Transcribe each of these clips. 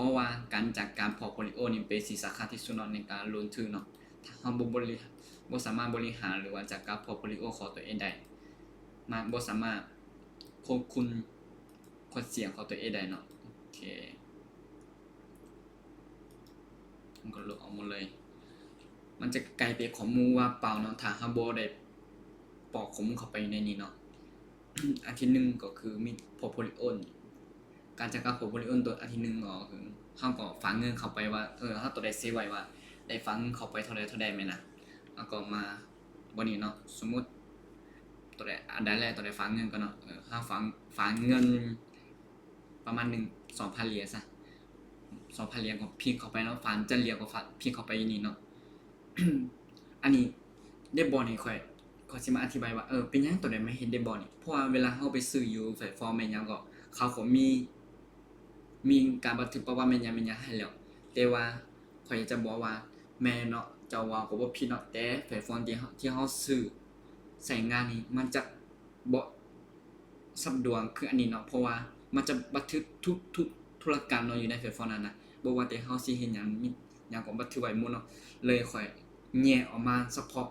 ພາະວ່າການຈັດການ portfolio ນີ້ເປັນສິ່ງສຳຄັນທີ່ສຸດເນາະ ໃນການລົງທຶນເນາະ. ຖ້າເຮົາບໍ່ບໍລິ ບໍ່ສາມາດບໍລິຫານ ຫຼືວ່າຈັດການ portfolio ຂອງຕົວເອງໄດ້ ມັນບໍ່ສາມາດຄວບຄຸມຄວາມສ່ຽງຂອງຕົວເອງໄດ້ເນາະ. ໂອເຄ ມັນກໍລົບອອກໝົດເລີຍ ມັນຈະກາຍເປັນຂໍ້ມູນວ່າງເປົ່າເນາະ ຖ້າເຮົາບໍ່ໄດ້ປອກຂໍ້ມູນເຂົ້າໄປຢູ່ໃນນີ້ເນາະ. ອັນທີໜຶ່ງກໍຄືມີ portfolio ການຈັດການ portfolio ຕົວອັນທີໜຶ່ງເນາະ ຄືເຮົາກໍຝາກເງິນເຂົ້າໄປວ່າ ເອີ ເຮົາຕົວໃດເຊໄວ້ວ່າໄດ້ຝາກເງິນເຂົ້າໄປເທົ່າໃດເທົ່າໃດແມ່ນນະ ເຮົາກໍມາບ່ອນນີ້ເນາະ. ສົມມຸດຕົວໃດ ອັນໃດແລກ ຕົວໃດຝາກເງິນກ່ອນເນາະ ເຮົາຝາກ ຝາກເງິນປະມານໜຶ່ງ ສອງພັນຫຼຽນຊະ ສອງພັນຫຼຽນກໍພິມເຂົ້າໄປເນາະ ຝາກຈັກຫຼຽນກໍຝາກ ພິມເຂົ້າໄປຢູ່ນີ້ເນາະ. ອັນນີ້ dashboard ນີ້ຂ້ອຍ ຂ້ອຍຊິມາອະທິບາຍວ່າ ເອີ ເປັນຫຍັງຕົວໃດມາເຮັດ dashboard ນີ້ ເພາະວ່າເວລາເຮົາໄປຊື້ຢູ່ແພລດຟອມແມ່ນຫຍັງກໍ ເຂົາກໍມີ ມີການບັນທຶກປະຫວັດແມ່ນຫຍັງແມ່ນຫຍັງໃຫ້ແລ້ວ ແຕ່ວ່າຂ້ອຍຢາກຈະບອກວ່າ ແມ່ນເນາະ ເຈົ້າເວົ້າກໍບໍ່ຜິດເນາະ ແຕ່ແພລດຟອມທີ່ເຮົາ ທີ່ເຮົາຊື້ໃຊ້ງານນີ້ ມັນຈະບໍ່ສະດວກຄືອັນນີ້ເນາະ ເພາະວ່າມັນຈະບັນທຶກທຸກໆທຸລະກຳເນາະ ຢູ່ໃນແພລດຟອມນັ້ນນະ ບໍ່ວ່າແຕ່ເຮົາຊິເຮັດຫຍັງ ມີຫຍັງກໍບັນທຶກໄວ້ໝົດເນາະ. ເລີຍຂ້ອຍແຍກອອກມາສະເພາະ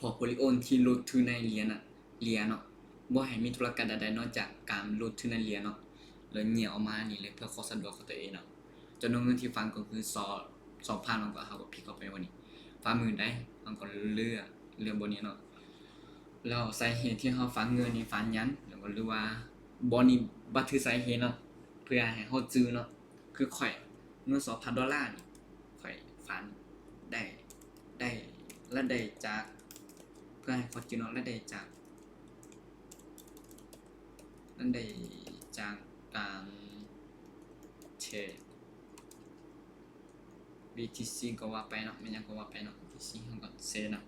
portfolio ທີ່ລົງທຶນໃນຫຼຽນນະ ຫຼຽນເນາະ ບໍ່ໃຫ້ມີທຸລະກຳໃດໆນອກຈາກການລົງທຶນໃນຫຼຽນເນາະ ເລີຍແຍກອອກມານີ້ເລີຍ ເພື່ອຄວາມສະດວກຂອງຕົວເອງເນາະ. ຈຳນວນເງິນທີ່ຝາກກໍຄື ສອງ ສອງພັນເນາະ ກໍເຮົາກໍພິມເຂົ້າໄປບ່ອນນີ້ ຝາກມື້ໃດ ເຮົາກໍເລືອກ ເລືອກບ່ອນນີ້ເນາະ. ແລ້ວສາເຫດທີ່ເຮົາຝາກເງິນນີ້ຝາກຫຍັງ ແລ້ວກໍ ຫຼືວ່າບ່ອນນີ້ບັນທຶກສາເຫດເນາະ ເພື່ອໃຫ້ເຮົາຈື່ເນາະ. ຄືຂ້ອຍ ເງິນສອງພັນໂດລານີ້ ຂ້ອຍຝາກໄດ້ ໄດ້ ລາຍໄດ້ຈາກ ເພື່ອໃຫ້ເຂົາຈື່ເນາະ ລາຍໄດ້ຈາກ ລາຍໄດ້ຈາກການເທຣດ BTC ກໍວ່າໄປເນາະ ແມ່ນຫຍັງກໍວ່າໄປເນາະ BTC ເຮົາກໍເຊເນາະ.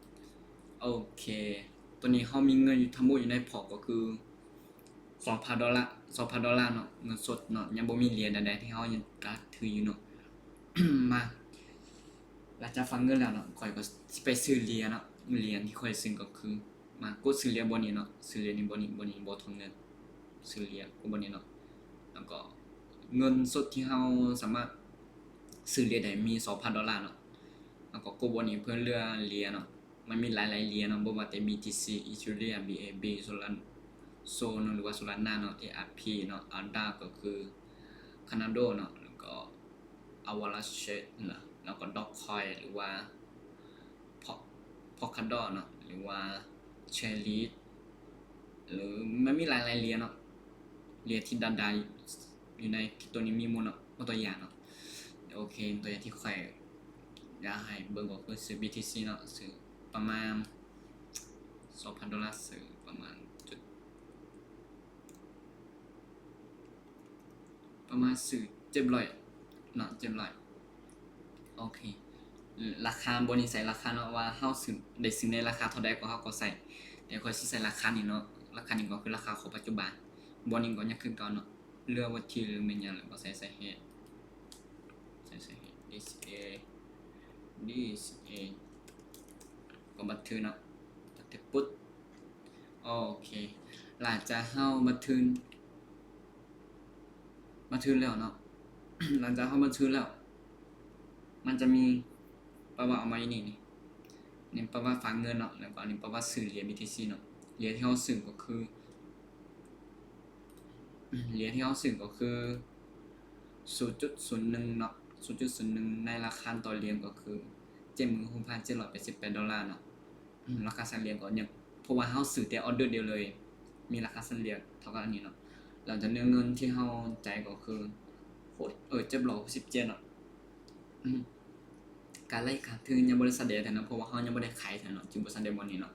ໂອເຄ ຕອນນີ້ເຮົາມີເງິນຢູ່ທັງໝົດຢູ່ໃນ port ກໍຄື ສອງພັນໂດລາ ສອງພັນໂດລາເນາະ ເງິນສົດເນາະ ຍັງບໍ່ມີຫຼຽນໃດໆທີ່ເຮົາຍັງກະຖືຢູ່ເນາະ. ມາ ຫຼັງຈາກຝາກເງິນແລ້ວເນາະ ຂ້ອຍກໍຊິໄປຊື້ຫຼຽນເນາະ ຫຼຽນທີ່ຂ້ອຍຊື້ກໍຄື ມາກົດຊື້ຫຼຽນບ່ອນນີ້ເນາະ ຊື້ຫຼຽນນີ້ ບ່ອນນີ້ ບ່ອນນີ້ບໍ່ຖອນເງິນ ຊື້ຫຼຽນກົດບ່ອນນີ້ເນາະ. ແລ້ວກໍເງິນສົດທີ່ເຮົາສາມາດຊື້ຫຼຽນໄດ້ມີສອງພັນໂດລາເນາະ ແລ້ວກໍກົດບ່ອນນີ້ເພື່ອເລືອກຫຼຽນເນາະ. ມັນມີຫຼາຍໆຫຼຽນເນາະ ບໍ່ວ່າແຕ່ BTC Ethereum BNB Solana ເນາະ ຫຼືວ່າ Solana ເນາະ XRP ເນາະ ADA ກໍຄື Cardano ເນາະ ແລ້ວກໍ Avalanche ເນາະ ແລ້ວກໍ Dogecoin ຫຼືວ່າ Pol- Polkadot ເນາະ ຫຼືວ່າ Cherry ຫຼື ມັນມີຫຼາຍໆຫຼຽນເນາະ ຫຼຽນທີ່ດັງໆຢູ່ໃນ crypto ນີ້ມີໝົດເນາະ ຍົກຕົວຢ່າງເນາະ. ໂອເຄ ຕົວຢ່າງທີ່ຂ້ອຍຢາກໃຫ້ເບິ່ງກໍຄືຊື້ BTC ເນາະ ຊື້ປະມານສອງພັນໂດລາ ຊື້ປະມານຈຸດ ປະມານຊື້ເຈັດຮ້ອຍເນາະ ເຈັດຮ້ອຍ. ໂອເຄ ລາຄາບ່ອນນີ້ໃສ່ລາຄາເນາະ ວ່າເຮົາຊື້ ໄດ້ຊື້ໃນລາຄາເທົ່າໃດກໍເຮົາກໍໃສ່ ແຕ່ຂ້ອຍຊິໃສ່ລາຄານີ້ເນາະ ລາຄານີ້ກໍຄືລາຄາຂອງປັດຈຸບັນ. ບ່ອນນີ້ກໍຍັງຄືເກົ່າເນາະ ເລືອກວັດທີ ຫຼືແມ່ນຫຍັງ ແລ້ວກໍໃສ່ສາເຫດ ໃສ່ສາເຫດ DCA DCA ກໍບັນທຶກເນາະ ບັນທຶກປຸບ. ໂອເຄ ຫຼັງຈາກເຮົາບັນທຶກ ບັນທຶກແລ້ວເນາະ ຫຼັງຈາກເຮົາບັນທຶກແລ້ວ ມັນຈະມີປະຫວັດອອກມາຢູ່ນີ້ ນີ້ ນີ້ປະຫວັດຝາກເງິນເນາະ ແລ້ວກໍອັນນີ້ປະຫວັດຊື້ຫຼຽນ BTC ເນາະ. ຫຼຽນທີ່ເຮົາຊື້ກໍຄື ຫຼຽນທີ່ເຮົາຊື້ກໍຄື ສູນຈຸດສູນໜຶ່ງເນາະ ສູນຈຸດສູນໜຶ່ງ ໃນລາຄາຕໍ່ຫຼຽນກໍຄື ເຈັດໝື່ນຫົກພັນເຈັດຮ້ອຍແປດສິບແປດໂດລາເນາະ. ອືມ ລາຄາສັກຫຼຽນກໍຍັງ ເພາະວ່າເຮົາຊື້ແຕ່ອໍເດີດຽວເລີຍ ມີລາຄາສັກຫຼຽນເທົ່າກັບອັນນີ້ເນາະ. ແລ້ວຈຳນວນເງິນທີ່ເຮົາຈ່າຍກໍຄື ເຈັດຮ້ອຍຫົກສິບເຈັດເນາະ. ອືມ ການໄລ່ຂາດທຶນຍັງບໍ່ໄດ້ສະແດງເທື່ອເນາະ ເພາະວ່າເຮົາຍັງບໍ່ໄດ້ຂາຍເທື່ອເນາະ ຈຶ່ງບໍ່ສະແດງບ່ອນນີ້ເນາະ.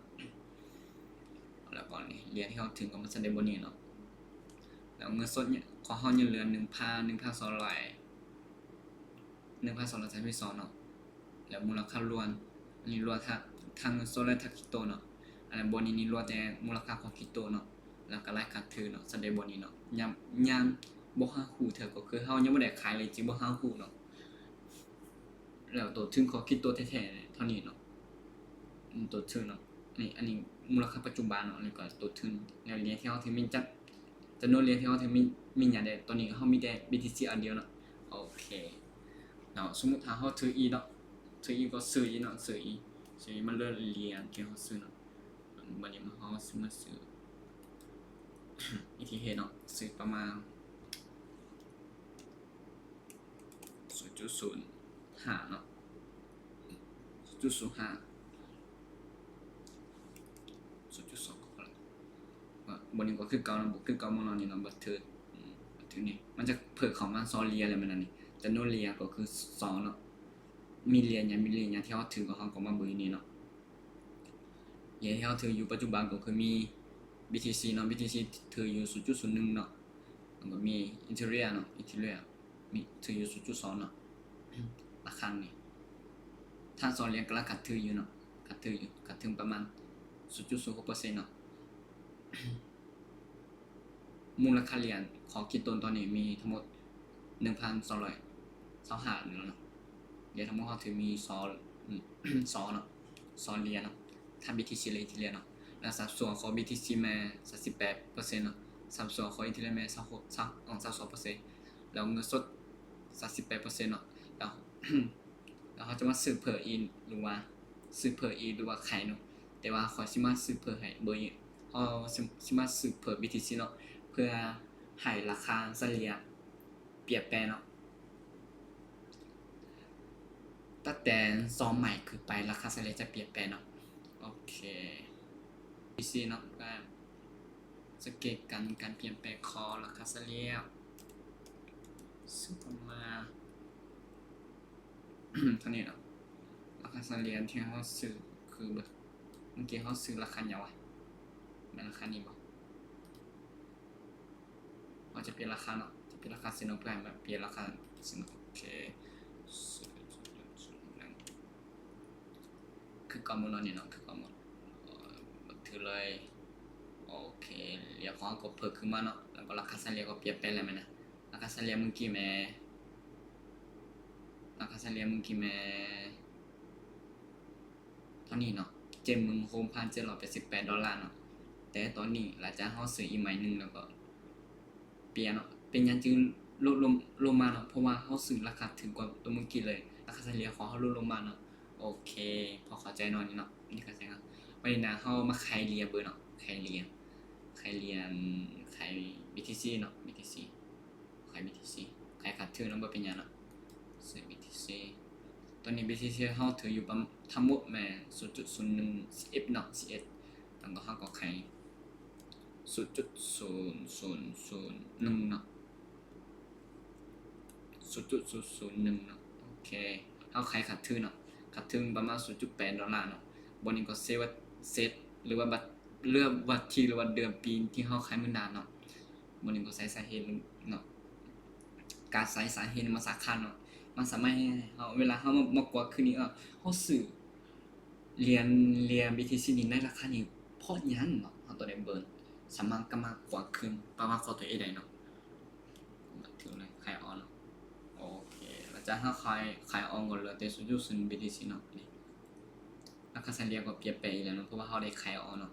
ແລ້ວກໍນີ້ ຫຼຽນທີ່ເຮົາຖືກກໍມາສະແດງບ່ອນນີ້ເນາະ. ແລ້ວເງິນສົດຂອງເຮົາຍັງເຫຼືອໜຶ່ງພັນ ໜຶ່ງພັນສອງຮ້ອຍ ໜຶ່ງພັນສອງຮ້ອຍສາມສິບສອງເນາະ. ແລ້ວມູນລະຄ່າລວມ ອັນນີ້ລວມທັງ ທັງເງິນສົດ ແລະ ທັງຄຣິບໂຕເນາະ. ອັນນັ້ນ ບ່ອນນີ້ນີ້ລວມແຕ່ມູນລະຄ່າຂອງຄຣິບໂຕເນາະ ແລ້ວກໍລາຍຂາດທຶນເນາະ ສະແດງບ່ອນນີ້ເນາະ. ຍາມ ຍາມບໍ່ຮັບຮູ້ເທື່ອ ກໍຄືເຮົາຍັງບໍ່ໄດ້ຂາຍເລີຍ ຈຶ່ງບໍ່ຮັບຮູ້ເນາະ. ແລ້ວໂຕທຶນຂອງຄຣິບໂຕແທ້ໆເທົ່ານີ້ເນາະ ອືມ ໂຕທຶນເນາະ. ນີ້ ອັນນີ້ມູນລະຄ່າປັດຈຸບັນເນາະ ແລ້ວກໍໂຕທຶນ ແລ້ວຫຼຽນທີ່ເຮົາຖືມີຈັກ ຈຳນວນຫຼຽນທີ່ເຮົາຖືມີ ມີຫຍັງແດ່? ຕອນນີ້ເຮົາມີແຕ່ BTC ອັນດຽວເນາະ. ໂອເຄເນາະ ສົມມຸດຖ້າເຮົາຖືອີກເນາະ ຖືອີກກໍຊື້ອີກເນາະ ຊື້ອີກ ຊື້ອີກ ມັນເຫຼືອຫຼຽນທີ່ເຮົາຊື້ເນາະ ບັດນີ້ເຮົາຊິມາຊື້ວິທີເຮັດເນາະ ຊື້ປະມານສູນຈຸດສູນຫ້າເນາະ ສູນຈຸດສູນຫ້າ ສູນຈຸດສອງກໍພໍລະ ບໍ່ ບໍ່ນີ້ກໍຄືເກົ່າເນາະ ບໍ່ຄືເກົ່າໝົດເນາະ ນີ້ເນາະ ບໍ່ຖືກ ອືມ ບໍ່ຖືກນີ້ ມັນຈະເພີ່ມເຂົ້າມາຊໍລຽແລ້ວແມ່ນອັນນີ້ ຈຳນວນລຽກໍຄືຊໍເນາະ ມີລຽຫຍັງ ມີລຽຫຍັງທີ່ເຮົາຖືກໍ ເຮົາກໍມາເບິ່ງຢູ່ນີ້ເນາະ ລຽທີ່ເຮົາຖືຢູ່ປັດຈຸບັນກໍຄືມີ ບີທີຊີ ເນາະ ບີທີຊີ ຖືຢູ່ສູນຈຸດສູນໜຶ່ງເນາະ ແລ້ວກໍມີອີເທີຣຽມເນາະ ອີເທີຣຽມ ມີຖືຢູ່ສູນຈຸດສອງເນາະ ລາຄານີ້ ຖ້າຊໍລຽກະລາຄາຖືຢູ່ເນາະ ຂາດຖືຢູ່ ຂາດທຶນປະມານສູນຈຸດສູນຫົກເປີເຊັນເນາະ ມູນລະຄ່າລຽນຂອງຄຣິບໂຕຕອນນີ້ມີທັງໝົດໜຶ່ງພັນສອງຮ້ອຍຊາວຫ້າເນາະ ລຽນທັງໝົດເຮົາຖືມີຊໍ ຊໍເນາະ ຊໍລຽນເນາະ ຖ້າບີທີຊີ ແລະ ອີເທີຣຽມເນາະ ແລ້ວສັດສ່ວນຂອງບີທີຊີແມ່ນສາມສິບແປດເປີເຊັນເນາະ ສັດສ່ວນຂອງອີເທີຣຽມແມ່ນຊາວຫົກ ຊາວສອງເປີເຊັນ ແລ້ວເງິນສົດສາມສິບແປດເປີເຊັນເນາະ ແລ້ວ ແລ້ວເຮົາຈະມາຊື້ເພີ່ມອີກ ຫຼືວ່າຊື້ເພີ່ມອີກ ຫຼືວ່າຂາຍເນາະ ແຕ່ວ່າຂ້ອຍຊິມາຊື້ເພີ່ມໃຫ້ເບິ່ງ ເຮົາຊິ ຊິມາຊື້ເພີ່ມບີທີຊີເນາະ ເພື່ອໃຫ້ລາຄາສະເລ່ຍປ່ຽນແປງເນາະ ຕັ້ງແຕ່ຊໍໃໝ່ຂຶ້ນໄປ ລາຄາສະເລ່ຍຈະປ່ຽນແປງເນາະ ໂອເຄ ບີທີຊີເນາະ ການສັງເກດການ ການປ່ຽນແປງຂອງລາຄາສະເລ່ຍ ຊື້ປະມານ ເທົ່ານີ້ເນາະ ລາຄາສະເລ່ຍທີ່ເຮົາຊື້ຄື ເມື່ອກີ້ເຮົາຊື້ລາຄາຫຍັງວະ ແມ່ນລາຄານີ້ບໍ່ ເຮົາຈະປ່ຽນລາຄາເນາະ ຈະປ່ຽນລາຄາເຊັ່ນເນາະ ເພື່ອໃຫ້ມັນປ່ຽນລາຄາເຊັ່ນເນາະ ໂອເຄ ຄືເກົ່າໝົດເນາະ ນີ້ເນາະ ຄືເກົ່າໝົດ ເອີ ບັນທຶກເລີຍ ໂອເຄ ລຽນຂອງເຮົາກໍເພີ່ມຂຶ້ນມາເນາະ ແລ້ວກໍລາຄາສະເລ່ຍກໍປ່ຽນໄປແລ້ວແມ່ນນະ ລາຄາສະເລ່ຍມື້ກີ້ແມ່ນ ລາຄາສະເລ່ຍມື້ກີ້ແມ່ນ ເທົ່ານີ້ເນາະ ເຈັດໝື່ນຫົກພັນເຈັດຮ້ອຍແປດສິບແປດໂດລາເນາະ ແຕ່ຕອນນີ້ຫຼັງຈາກເຮົາຊື້ອີກໃໝ່ໜຶ່ງແລ້ວກໍປ່ຽນເນາະ ເປັນຫຍັງຈຶ່ງລົດລົງ ລົງມາເນາະ ເພາະວ່າເຮົາຊື້ລາຄາຖືກກວ່າໂຕມື້ກີ້ເລີຍ ລາຄາສະເລ່ຍຂອງເຮົາລົດລົງມາເນາະ ໂອເຄ ພໍເຂົ້າໃຈເນາະ ນີ້ເນາະ ນີ້ເຂົ້າໃຈເນາະ ບັດນີ້ນະ ເຮົາມາຂາຍລຽນເບິ່ງເນາະ ຂາຍລຽນ ຂາຍລຽນ ຂາຍບີທີຊີເນາະ ບີທີຊີ ຂາຍບີທີຊີ ຂາຍຂາດທຶນເນາະ ບໍ່ເປັນຫຍັງເນາະ ຊື້ບີທີຊີ ຕອນນີ້ບີທີຊີເຮົາຖືຢູ່ປະມານ ທັງໝົດແມ່ນສູນຈຸດສູນໜຶ່ງສິບເອັດເນາະ ສິບເອັດ ແລ້ວກໍເຮົາກໍຂາຍສູນຈຸດສູນສູນສູນໜຶ່ງເນາະ ສູນຈຸດສູນສູນໜຶ່ງເນາະ ໂອເຄ ເຮົາຂາຍຂາດທຶນເນາະ ຂາດທຶນປະມານສູນຈຸດແປດໂດລາເນາະ ບ່ອນນີ້ກໍເຊັດ ເຊັດ ຫຼືວ່າບັດ ເລືອກວັນທີ ຫຼືວ່າເດືອນປີທີ່ເຮົາຂາຍມື້ໜ້າເນາະ ມື້ນີ້ກໍໃສ່ສາເຫດເນາະ ການໃສ່ສາເຫດມັນສຳຄັນເນາະ ມັນສາມາດເຮັດໃຫ້ເຮົາ ເວລາເຮົາມາ ມາກວດຄືນນີ້ ເອີ ເຮົາຊື້ຫຼຽນ ຫຼຽນບີທີຊີນີ້ໃນລາຄານີ້ເພາະຫຍັງເນາະ ເຮົາຕ້ອງໄດ້ເບິ່ງ ສາມາດກັບມາກວດຄືນປະຫວັດຂອງຕົວເອງໄດ້ເນາະ ຖືກເລີຍ ຂາຍອອກເນາະ ໂອເຄ ຫຼັງຈາກເຮົາຂາຍ ຂາຍອອກກໍເຫຼືອແຕ່ສູນຈຸດສູນໜຶ່ງບີທີຊີເນາະ ນີ້ ລາຄາສະເລ່ຍກໍປ່ຽນແປງອີກແລ້ວເນາະ ເພາະວ່າເຮົາໄດ້ຂາຍອອກເນາະ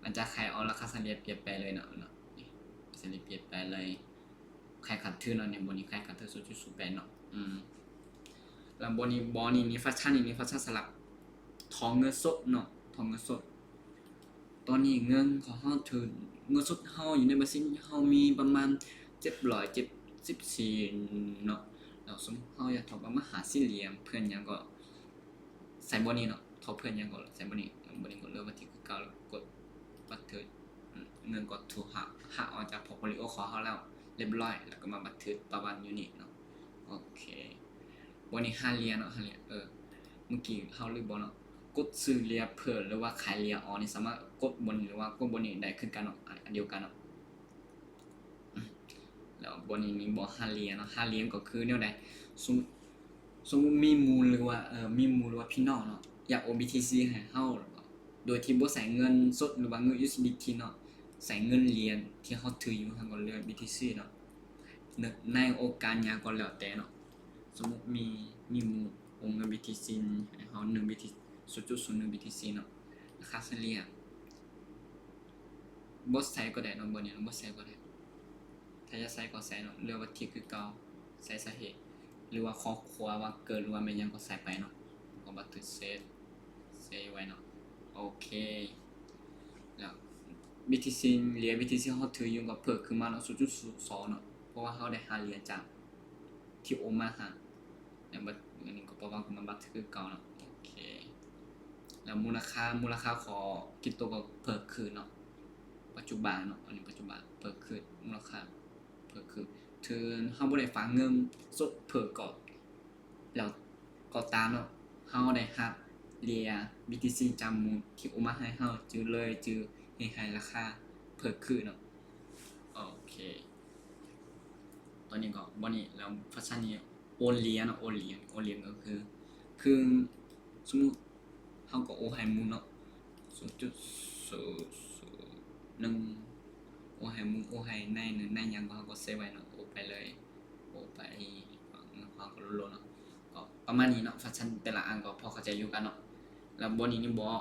ຫຼັງຈາກຂາຍອອກ ລາຄາສະເລ່ຍປ່ຽນແປງເລີຍເນາະ ເນາະ ສະເລ່ຍປ່ຽນແປງເລີຍ ຂາຍຂາດທຶນເນາະ ນີ້ ບ່ອນນີ້ຂາຍຂາດທຶນສູນຈຸດສູນແປດເນາະ ອືມ ແລ້ວບ່ອນນີ້ ບ່ອນນີ້ນີ້ ຟັງຊັນນີ້ ຟັງຊັນສຳລັບຖອນເງິນສົດເນາະ ຖອນເງິນສົດ ຕອນນີ້ເງິນຂອງເຮົາຖື ເງິນສົດເຮົາຢູ່ໃນບັນຊີເຮົາມີປະມານເຈັດຮ້ອຍເຈັດສິບສີ່ເນາະ ແລ້ວສົມມຸດເຮົາຢາກຖອນປະມານຫ້າສິບຫຼຽນ ເພື່ອຫຍັງກໍ ໃສ່ບ່ອນນີ້ເນາະ ເຂົ້າເພື່ອຫຍັງກໍໃສ່ບ່ອນນີ້ ບ່ອນນີ້ກໍເລືອກວັນທີຄືເກົ່າ ແລ້ວກົດບັນທຶກ ເງິນກໍຖືກຫັກ ຫັກອອກຈາກພອດໂຟລີໂອຂອງເຮົາແລ້ວ ລຽບຮ້ອຍ ແລ້ວກໍມາບັນທຶກປະຫວັດຢູ່ນີ້ເນາະ ໂອເຄ ບ່ອນນີ້ຫ້າຫຼຽນເນາະ ຫ້າຫຼຽນ ເອີ ເມື່ອກີ້ເຮົາລືມບອກເນາະ ກົດຊື້ຫຼຽນເພີ່ມ ຫຼືວ່າຂາຍຫຼຽນອອກນີ້ ສາມາດກົດບ່ອນນີ້ ຫຼືວ່າກົດບ່ອນນີ້ໄດ້ຄືກັນເນາະ ອັນ ອັນດຽວກັນເນາະ ແລ້ວບ່ອນນີ້ມີບ່ອນຫ້າຫຼຽນເນາະ ຫ້າຫຼຽນກໍຄືແນວໃດ ສົມ ສົມມຸດມີໝູ່ ຫຼືວ່າ ເອີ ມີໝູ່ ຫຼືວ່າພີ່ນ້ອງເນາະ ຢາກໂອນບີທີຊີໃຫ້ເຮົາ ໂດຍທີ່ບໍ່ໃຊ້ເງິນສົດ ຫຼືວ່າເງິນຢູເອັສດີທີເນາະ ໃຊ້ເງິນຫຼຽນທີ່ເຮົາຖືຢູ່ ເຮົາກໍເລືອກບີທີຊີເນາະ ໃນ ໃນໂອກາດຫຍັງກໍແລ້ວແຕ່ເນາະ ສົມມຸດມີ ມີໝູ່ໂອນເງິນບີທີຊີໃຫ້ເຮົາ ໜຶ່ງບີທີ ສູນຈຸດສູນໜຶ່ງບີທີຊີເນາະ ລາຄາສະເລ່ຍ ບໍ່ໃສ່ກໍໄດ້ເນາະ ບ່ອນນີ້ເນາະ ບໍ່ໃສ່ກໍໄດ້ ຖ້າຢາກໃສ່ກໍໃສ່ເນາະ ເລືອກວັນທີຄືເກົ່າ ໃສ່ສາເຫດ ຫຼືວ່າຄອບຄົວ ວ່າເກີດ ຫຼືວ່າແມ່ນຫຍັງກໍໃສ່ໄປເນາະ. ກໍບັນທຶກເຊບ ເຊບໄວ້ເນາະ. ໂອເຄ ແລ້ວ BTC ເລຍ BTC ເຮົາຖືຢູ່ກໍເພີ່ມຂຶ້ນມາເນາະ ສູນຈຸດສອງເນາະ ເພາະວ່າເຮົາໄດ້ຫາເລຍຈາກທີ່ໂອມາຫາ ແລ້ວບັດ ອັນນີ້ກໍເພາະວ່າກໍມາບັນທຶກຄືເກົ່າເນາະ. ໂອເຄ ແລ້ວມູນລະຄ່າ ມູນລະຄ່າຂອງຄຣິບໂຕກໍເພີ່ມຂຶ້ນເນາະ ປັດຈຸບັນເນາະ ອັນນີ້ປັດຈຸບັນເພີ່ມຂຶ້ນ ມູນລະຄ່າ ກໍຄື ເຖິງເຮົາບໍ່ໄດ້ຝາກເງິນສົດເພີ່ມກໍ ແລ້ວກໍຕາມເນາະ ເຮົາໄດ້ຮັບເລຍ BTC ຈາກໝູ່ທີ່ໂອມາໃຫ້ເຮົາ ຈື່ເລີຍ ຈື່ເຮັດໃຫ້ລາຄາເພີ່ມຂຶ້ນເນາະ. ໂອເຄ ຕອນນີ້ກໍບໍ່ນີ້ແລ້ວ ຟັງຊັນນີ້ ໂອນເລຍເນາະ ໂອນເລຍ ໂອນເລຍກໍຄື ຄື ສົມມຸດ ເຮົາກໍໂອນໃຫ້ໝູ່ເນາະ ສູນຈຸດສູນສູນໜຶ່ງ ໂອນໃຫ້ໝູ່ ໂອນໃຫ້ນາຍໜຶ່ງ ນາຍຫຍັງກໍເຮົາກໍເຊບໄວ້ເນາະ ໂອນໄປເລີຍ ໂອນໄປ ເງິນເຮົາກໍຫຼຸດລົງເນາະ. ກໍປະມານນີ້ເນາະ ຟັງຊັນແຕ່ລະອັນກໍພໍເຂົ້າໃຈຢູ່ກັນເນາະ. ແລ້ວບ່ອນນີ້ນີ້ບໍ່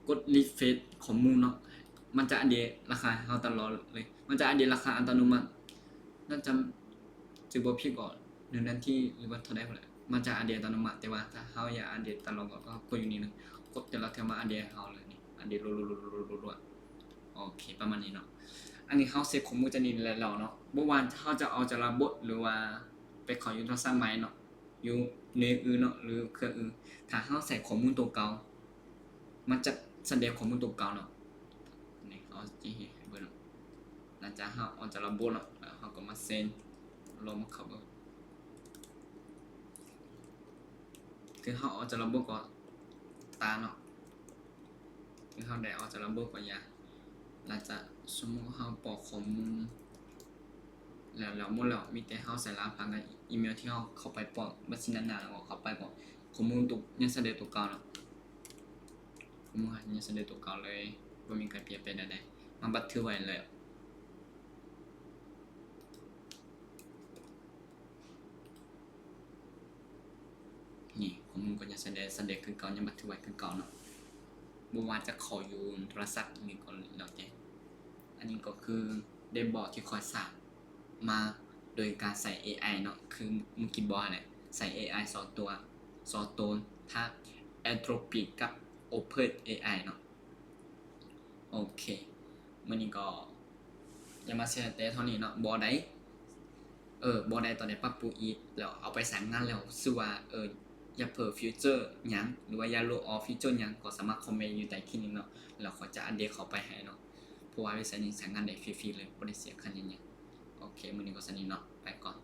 ກົດຣີເຟຣຊຂໍ້ມູນເນາະ ມັນຈະອັບເດດລາຄາໃຫ້ເຮົາຕະຫຼອດເລີຍ ມັນຈະອັບເດດລາຄາອັດຕະໂນມັດ ໜ້າຈະ ຈຳບໍ່ຜິດກໍໜຶ່ງນາທີ ຫຼືວ່າເທົ່າໃດພຸ້ນແຫຼະ ມັນຈະອັບເດດອັດຕະໂນມັດ. ແຕ່ວ່າຖ້າເຮົາຢາກອັບເດດຕະຫຼອດກໍ ກໍກົດຢູ່ນີ້ເລີຍ ກົດແຕ່ລະເທື່ອມາອັບເດດໃຫ້ເຮົາເລີຍນີ້ ອັບເດດລົວໆໆໆ. ໂອເຄ ປະມານນີ້ເນາະ. ອັນນີ້ເຮົາເຊັກຂໍ້ມູນຈາກນີ້ແລ້ວເນາະ ບໍ່ວ່າເຮົາຈະອອກຈາກລະບົດ ຫຼືວ່າໄປເຂົ້າຢູ່ໂທລະສັບໃໝ່ເນາະ ຢູ່ເນັດອື່ນເນາະ ຫຼືເຄື່ອງອື່ນ ຖ້າເຮົາໃສ່ຂໍ້ມູນໂຕເກົ່າ ມັນຈະສະແດງຂໍ້ມູນໂຕເກົ່າເນາະ. ນີ້ເຮົາຊິເຮັດໃຫ້ເບິ່ງເນາະ ຫຼັງຈາກເຮົາອອກຈາກລະບົດເນາະ ແລ້ວເຮົາກໍມາເຊັນ ລອງມາເຂົ້າເບິ່ງ ຄືເຮົາອອກຈາກລະບົດກໍຕາມເນາະ ຄືເຮົາໄດ້ອອກຈາກລະບົດກໍຢ່າ ຫຼັງຈາກສົມມຸດເຮົາກອກຂໍ້ມູນ ແລ້ວ ແລ້ວໝົດແລ້ວ ມີແຕ່ເຮົາໃສ່ລະຫັດຜ່ານກັບອີເມວທີ່ເຮົາເຂົ້າໄປປ້ອນ ບັນຊີນັ້ນນະ ແລ້ວກໍເຂົ້າໄປກໍ ຂໍ້ມູນຕົວ ຍັງສະແດງຕົວເກົ່າເນາະ ຂໍ້ມູນຍັງສະແດງຕົວເກົ່າເລີຍ ບໍ່ມີການປ່ຽນແປງໃດໆ ມາບັນທຶກໄວ້ແລ້ວ. ນີ້ ຂໍ້ມູນກໍຍັງສະແດງ ສະແດງຄືເກົ່າ ຍັງບັນທຶກໄວ້ຄືເກົ່າເນາະ ບໍ່ວ່າຈະເຂົ້າຢູ່ໂທລະສັບນີ້ກໍແລ້ວແຕ່. ອັນນີ້ກໍຄືແດດບອດທີ່ຂ້ອຍສ້າງມາໂດຍການໃຊ້ເອໄອເນາະ ຄືມື້ກີ້ບອກຫັ້ນແຫຼະ ໃຊ້ເອໄອສອງຕົວ ສອງໂຕ ທັງ Anthropic ກັບ OpenAI ເນາະ. ໂອເຄ ມື້ນີ້ກໍຢາກມາແຊແຕ່ເທົ່ານີ້ເນາະ ບໍ່ໄດ້ ເອີ ບໍ່ໄດ້ ຕອນໄດ້ປັບປຸງອີກ ແລ້ວເອົາໄປໃຊ້ງານແລ້ວ ຮູ້ສຶກວ່າ ເອີ ຢາກເພີ່ມຟີເຈີຫຍັງ ຫຼືວ່າຢາກລົບອອກຟີເຈີຫຍັງ ກໍສາມາດຄອມເມັນຢູ່ໃຕ້ຄລິບນີ້ເນາະ ແລ້ວຂ້ອຍຈະອັບເດດເຂົ້າໄປໃຫ້ເນາະ ເພາະວ່າເວັບໄຊນີ້ໃຊ້ງານໄດ້ຟຣີໆເລີຍ ບໍ່ໄດ້ເສຍຄ່າຫຍັງ. ໂອເຄ ມື້ນີ້ກໍສ່ຳນີ້ເນາະ ໄປກ່ອນ.